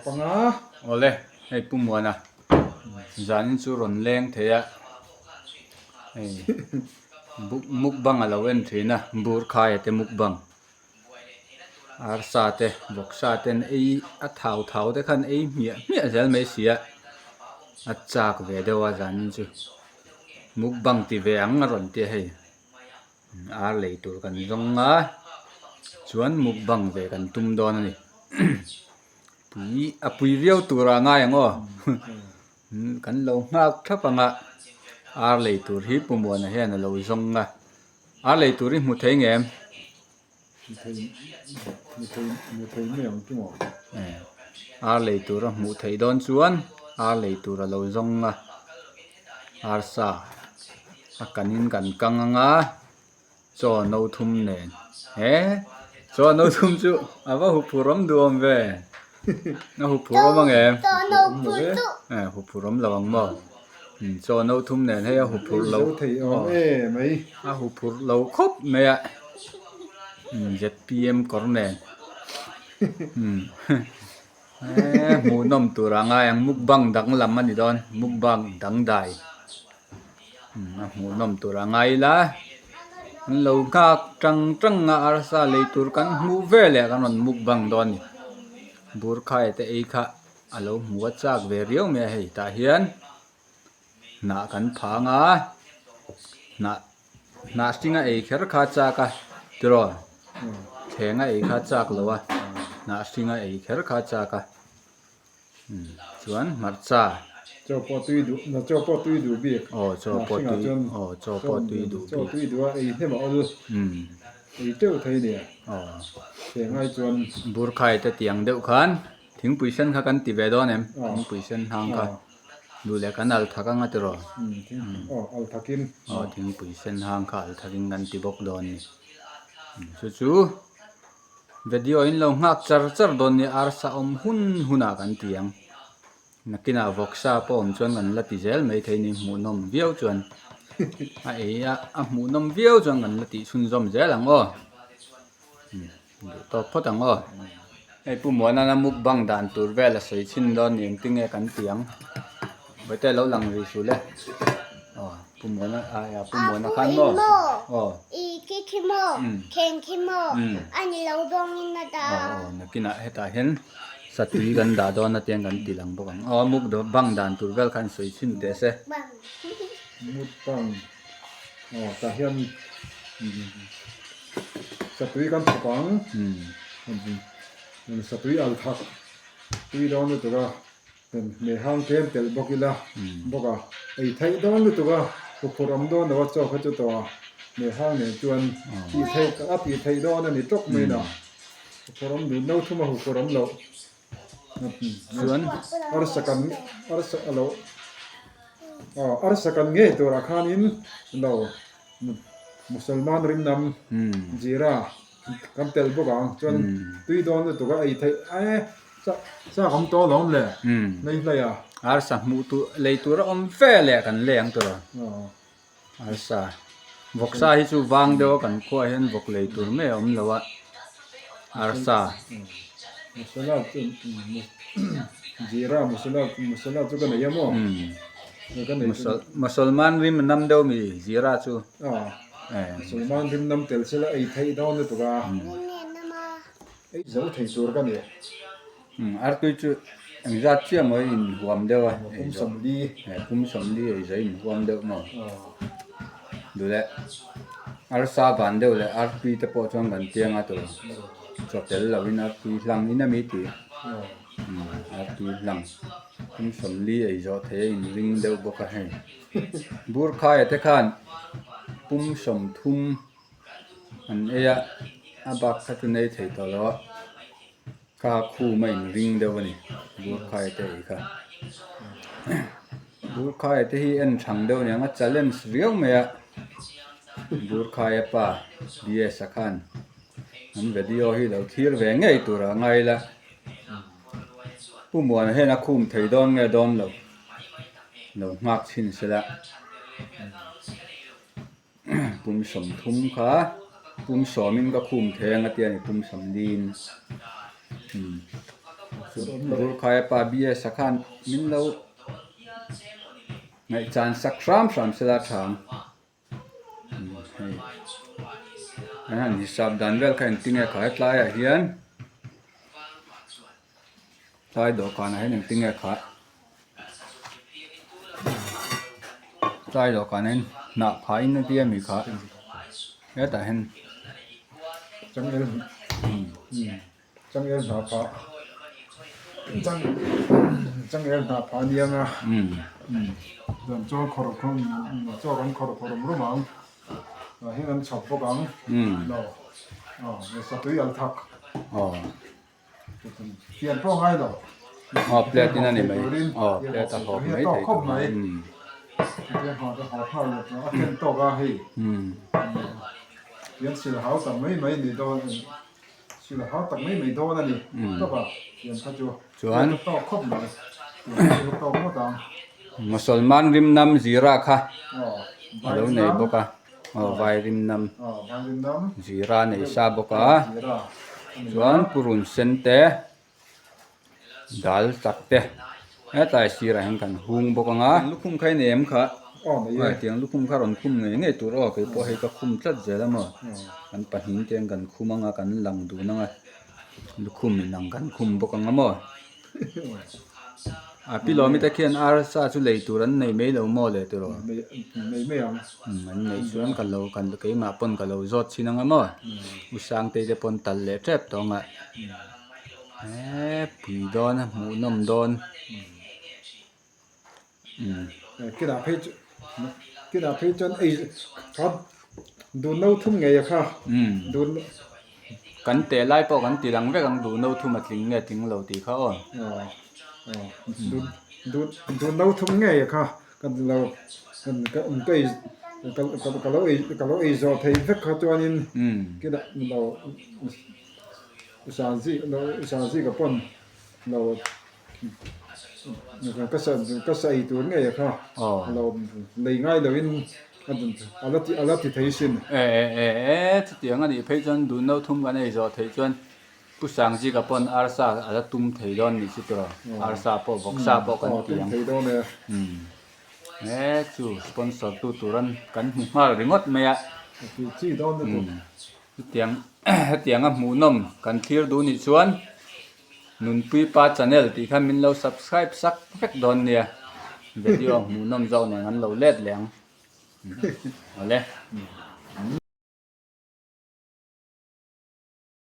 panga. Awle, hei Pu Muana zanin chu rawn leng thei a, hei mukbang a lo en thin a, Burkhaia te mukbang. Arsa te vawksa ten ei a thau thau te khan ei hmiah hmiah zel mai si a, a chak ve deuh a zanin chu mukbang ti ve ang a rawn ti a hei ar lei tur kan zawng a chuan mukbang ve kan tum dawn a ni pui a pui viau turah a ngai ang aw kan lo nghak thlap ang a ar lei tur hi Pu Muana hian a lo zawng a. A lei tur i hmu thei nge em? Ar lei tur a hmuh theih dawn chuan ar lei tur a lo zawng a, arsa a kanin kan kang ang a, chaw no thum nen he chaw no thum chu a va huphurh awm duh awm ve, a huphurh awm ang em? Huphurh awm lo ang maw? Chaw no thum nen hei a hu phurh lo a hu phurh lo khawp mai a zpm kawr nen hmuhnawm tur a ngai ang mukbang danglam a ni dawn mukbang dangdai a hmuhnawm tur a ngai ila an lo nghak tang tang a arsa lei tur kan hmuh veleh kan rawn mukbang dawn a ni burkhai te ei kha. A lo hmu a chak ve riau mai a hei tah hian hnah kan phang a hnah hnah hringa ei kher kha a chak a tiraw thlenga ei kha a chak lo a hnah hringa ei kher kha a chak a chuan hmarcha chaw pawh tui duh na chaw pawh tui duh bik aw chaw pawh tui aw chaw pawh tui duh bik chaw tui duh a ei hnem a awl ei teuh thei nia aw thleng ai chuan burkhai te tiang deuh khan. Thingpui sen kha kan ti ve dawn em? Thingpui sen hang kha duh leh kan al thak anga tiraw? Aw al thakin. Aw thingpui sen hang kha al thakin kan ti bawk dawn ni. Chu chu video in lo nghak char char dawn nia arsa awm hun hunah kan ti ang. Nakinah vawksa pawh awm chuan kan la ti zel mai thei ni hmuhnawm viau chuan a ei a a hmuhnawm viau chuan kan la tih chhunzawm zel ang aw. Duh tawk phawt ang aw. Hei Pu Muanana mukbang dan tur vel a sawi chhin dawn ni engtin nge kan ti ang. Vawite lo lang rih suh le. Aw Pu Muana a Pu Muana khan maw. Aw. I khi khi maw kheng khi maw a ni lo dawngin a dah. Aw aw nakinah hetah hian satui kan dah dawn a tiang kan ti lang bawk ang. Aw mukbang dan tur vel khan sawi chhin teh se. Mukbang aw tah hian Satui kan thawk ang. Satui al thak tui dawn lutuk a, mehang tlem telh bawk ila bawk a, ei theih dawn lutuk a, huphurh awm dawn lo a chaw kha chu tawh a, mehang nen chuan tih theih a tih theih dawn a ni tawk mai na, huphurh awm duh no thum a huphurh awm loh. Chuan arsa kan arsa a lo aw arsa kan ngei turah khanin lo Musalman rimnam zira kan tel bawk ang chuan tui dawn lutuk a ei theih e chak awm tawh alawm le lei hlei a. Arsa hmuh tur lei tur a awm ve leh kan lei ang tur a arsa vawksa hi chu vang deuh a kan khuaah hian vawk lei tur mai a awm lo a arsa. Masala chu zira masala masala chu ka nei a maw. Musalman rim a nam deuh mi zira chu. Musalman rim nam tel sela ei theih dawn lutuk a. Ei zo thei tur ka ni. Artui chu engzat chiah maw i inhuam deuh a. Pum sawmli. Pum sawmli ei zo i inhuam deuh maw. Duh leh arsa van deuh leh artui te pawh chuan kan tiang a tur. Chaw tel lovin artui hlang in a mi tih. Artui hlang. Pum sawmli ei zawh thei a inring deuh bawk a hei. Burkhaia te khan pum sawmthum an ei a, a bak kha chu nei thei tawh lo a, kha khum a inring deuh a ni Burkhaia te ei kha. Burkhaia te hi en thang deuh aniang a challenge viau mai a, Burkhaia pa BS-a khan an video hi lo thlir ve ngei tur a ngai la. Pu Muana hian a khum thei dawn nge dawn lo, lo nghak chhin sela. Pum sawmthum kha pum sawmin ka khum thei ang a tia ni pum sawmliin. Burkhaia pa BS a khan min lo ngaihchan sak hram hram sela tha ang. Hei an han hisap dan vel kha engtinge kha hetlaiah hian tlai dawhkanah hian engtinge kha tlai dawhkanah hian hnah phahin a tia mi kha hetah hian changel changel hnah phah changel hnah phah a niang a chuan chaw khawrh chaw kan khawrh khawrh rum ang tah hian an chhawp bawk ang lo satui al thak. Fian pawh ngai lo. Aw plate in a ni mai. Aw plate a hawp mai thei khawp mai. Tiang hawp a hawp phal lo a ken tawk a hei. Tiang sil hau tak mai mai ni dawn sil hau tak mai mai dawn a ni. Tawp a tiang kha chu. Chuan tawk khawp mai. Tiang tawk ngawt ang. Musalman rimnam zira kha a lo nei bawk a. Aw vai rimnam zira nei sa bawk a chuan purun sen te dal tak te hetlai sirah hian kan hung bawk ang a lukhum kha i nei em kha tiang lukhum kha rawn khum ngei ngei tur aw kei pawh hei ka khum tlat zel a maw kan pahnih te hian kan khum ang a kan lang dun ang a lukhum in ang kan khum bawk ang a maw. A pi lawmi te khian arsa chu lei tur an nei mai lo maw le tiraw? Nei mai ang. Umm an nei chuan ka lo kan keimah pawn ka lo zawt chhin anga maw? U Sangtei te pawn tal leh tep tawh anga eee pui dawn a hmuhnawm dawn. Umm. Kinah phei chu kinah phei chuan ei kha dun no thum ngei a kha. Umm. Dun Kan teh lai pawh kan ti lang vek ang duh no thum a tling nge tling lo tih kha aw. Duh duh duh no thum ngei a kha ka lo ka ka ei ka lo ei ka lo ei zawh thei vek kha chuanin kinah lo sanzi lo sanzi ka pawn lo Ka sa ka sa ei tur ngei a kha lo lei ngai loin a la ti a la ti thei sin. E e e e chutiang a nih phei chuan dun no thum kan ei zawh theih chuan Pu Sangzika pawn arsa a la tum thei dawn nih chu tiraw arsa pawh vawksa pawh kan ti ang. Tum thei dawn e. E chu sponsor tu turan kan hmu nghal ringawt mai a. Ti chi dawn lutuk. Chutiang hetiang a hmuhnawm kan thlir duh nih chuan Nunpui pa channel tih khan min lo subscribe sak vek dawn nia, video hmuhnawm zawk nen an lo let leh ang. Awle.